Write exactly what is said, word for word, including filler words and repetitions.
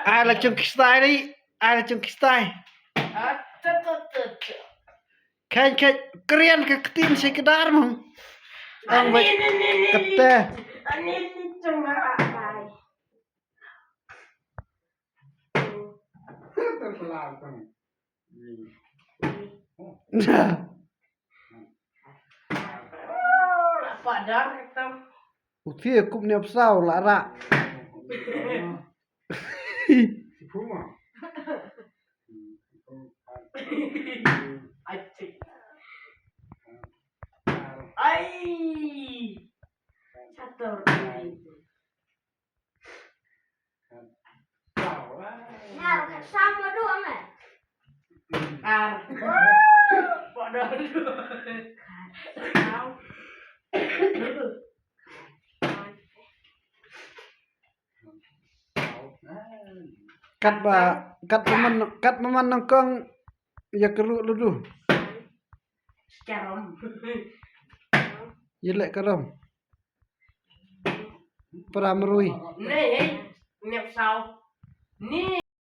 Ai la chung kistai ni. Ai la chung kistai. Khain khain krian ka ktin si kedar mong. Ang bai kete. Padar kita. Uthi kup ne psau la ra. Acik. Ai. Catur. Ngar ka sama doang eh. Ngar. Bodoh. Kat ba kat ba man kat ba man nangkong ya keru ludu. Sekarang. Yelek karom. Para merui. Ni, ni pesau. Ni.